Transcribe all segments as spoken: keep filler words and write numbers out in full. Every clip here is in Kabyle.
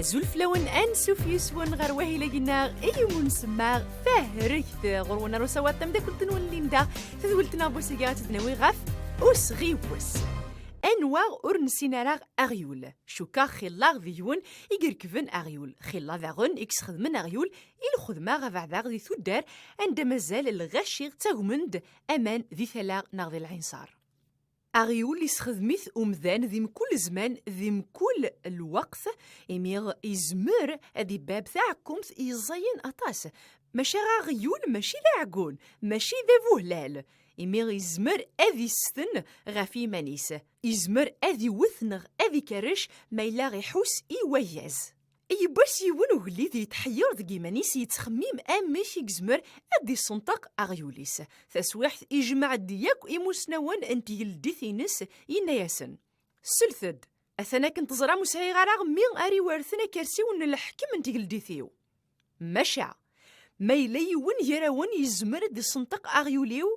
Azul fell-awen, ansuf yis-wen ɣer wahil-agi-nneɣ i yiwen n semmaɣ tahregt. Ɣur-wen ar usawaḍ tamdakelt-nwen Linda, tadwilt-nneɣ n wass-agi ad tt-id-nawi ɣef usɣiwes. Anwa ur nessin ara aɣyul? Cukkeɣ xillaɣ d yiwen i irekben aɣyul, xillaɣ daɣen i yesxedmen aɣyul i lxedma abeɛda di tuddar anda mazal lɣaci ttagmen-d aman di tala neɣ di lɛinṣer. Aɣyul isxedm-it umdan di mkul zzman, di mkul lweqt, imi izmer ad ibab taɛkumt yeẓẓayen aṭas. Maca aɣyul mačči d aɛeggun, mačči d abuhlal, imi izmer ad isteqsi ɣef yiman-is. Izmer ad iwet neɣ ad ikerrec ma yella iḥus i wayaz. Yiwwas yiwen ugellid yetḥeyyeṛ deg yiman-is, yettxemmim amek i yezmer ad d-isenṭeq aɣyul-is. Taswiɛt, ijmeɛ-d yakk imusnawen n tgeldit-ines, yenna-yasen: "Slet-d, atan akken teẓram ur sɛiɣ ara mi ara iwerten akersi-w n leḥkem n tgeldit-iw. Maca, ma yella yiwen gar-awen yezmer ad d-isenṭeq aɣyul-iw,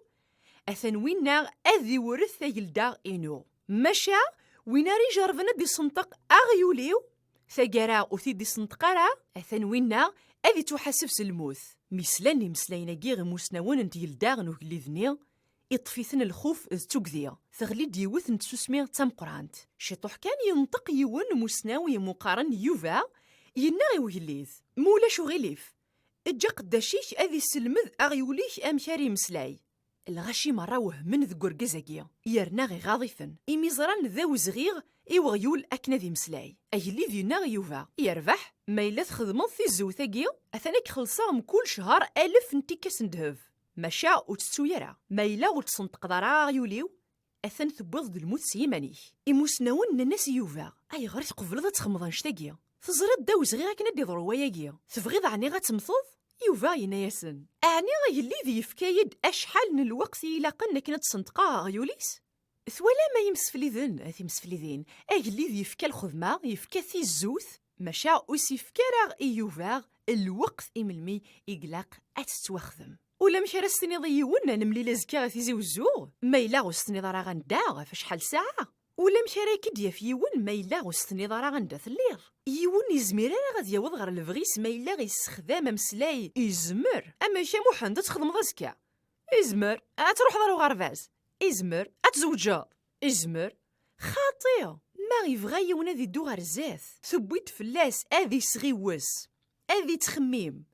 atan winna ad iwret tagelda-inu. Maca, win ara ijerrben ad d-isenṭeq aɣyul-iw, taggara ur t-id-isenṭeq ara, atan winna ad ittwaḥaseb s lmut." Mi slan imeslayen-agi imusnawen n tgelda n ugellid-nni, iṭṭef-iten lxuf d tugdi, teɣli-d yiwet n tsusmi d tameqqrant. Ciṭuḥ kan yenṭeq yiwen n umusnaw yemmuqaren Yuba, yenna i ugellid: "Ma ulac uɣilif, eǧǧ aqeddac-ik ad isselmed aɣyul-ik amek ara imeslay." Lɣaci merra wehmen deg urgaz-agi, yerna iɣaḍ-iten, imi ẓran d awezɣi i weɣyul akken ad imeslay. Agellid yenna i Yuba: "Yerbeḥ, ma yella txedmeḍ tizewt-agi, atan ad k-xellṣeɣ mkul ccher alef n tikkal n ddheb. Maca ur tettu ara, ma yella ur tsenṭqeḍ ara aɣyul-iw, atan tewwiḍ-d lmut s yiman-ik." Imusnawen nnan-as i Yuba: "Ayɣer i tqebleḍ ad txedmeḍ annect-agi? Teẓriḍ d awezɣi akken ad d-iḍru wayagi. Tebɣiḍ ɛni ad temmteḍ?" Yuba yenna-yasen: "Ɛni agellid yefka-yi-d acḥal n lweqt i ilaqen akken ad d-senṭqeɣ aɣyul-is? Twalam ay imsefliden, a timseflidin, agellid yefka lxedma, yefka tizut, maca ur s-yefka ara i Yuba lweqt i melmi i ilaq ad tettwaxdem. Ulamek ara s-tiniḍ i yiwen ad nemlil azekka a Tizi Wezzu, ma yella ur s-teniḍ ara anda, ɣef acḥal ssaɛa? Ulamek ara k-id-yaf yiwen ma yella ur s-teniḍ ara anda telliḍ? Yiwen izmir ara ad yaweḍ ɣer lebɣi-s ma yella yessexdam ameslay izmer. Amek a Muḥend, ad txedmeḍ azekka?" "Izmer. Ad truḥeḍ ɣer uɣerbaz?" "Izmer. Ad tzewǧeḍ?" "Izmer." Xaṭi, ma yebɣa yiwen ad iddu ɣer zdat, tewwi-d fell-as ad isɣiwes, ad ittxemmim,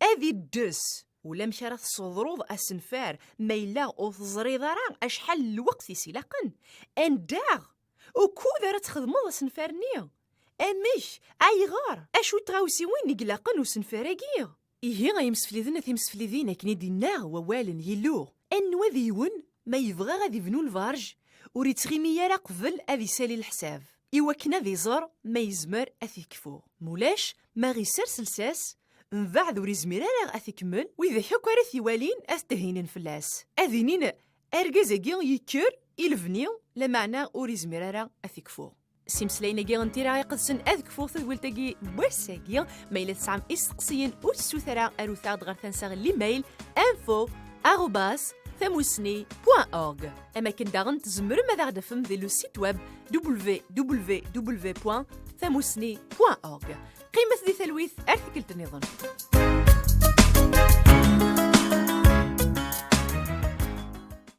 ad iddes. Ulamek ara tesseḍruḍ asenfar ma yella ur teẓriḍ ara acḥal n lweqt i s-ilaqen? Anda? Ukud ara txedmeḍ asenfar-nni? Amek? Ayɣer? Acu n tɣawsiwin i ilaqen usenfar-agi? Ihi ay imsefliden a timseflidin, akken i d-inna wawal n Yillu, anwa d yiwen ma yebɣa ad ibnu lberǧ ur ittɣimi ara qbel ad isali leḥsab, i wakken ad iẓer ma yezmer ad t-ikfu. Mulac, ma ɣ-isers lsas, mbeɛd ur izmir ara ad t-ikemmel, widak akk ara t-iwalin ad t-hinen fell-as. Ad inin: "Argaz-agi yekker i lebni, lameɛna ur izmir ara ad t-ikfu." S imeslayen-agi n Tira Iqedsen ad kfuɣ tadwilt-agi n wass-agi. Ma yella tesɛam isteqsiyen, ur tessut ara, arut-aɣ-d ɣer tansa n l'email info arobase tamusni point org. Am akken daɣen tzemrem ad aɣ-d-tafem di le site web w w w point tamusni point org. Qqimet di talwit ar tikkelt nniḍen.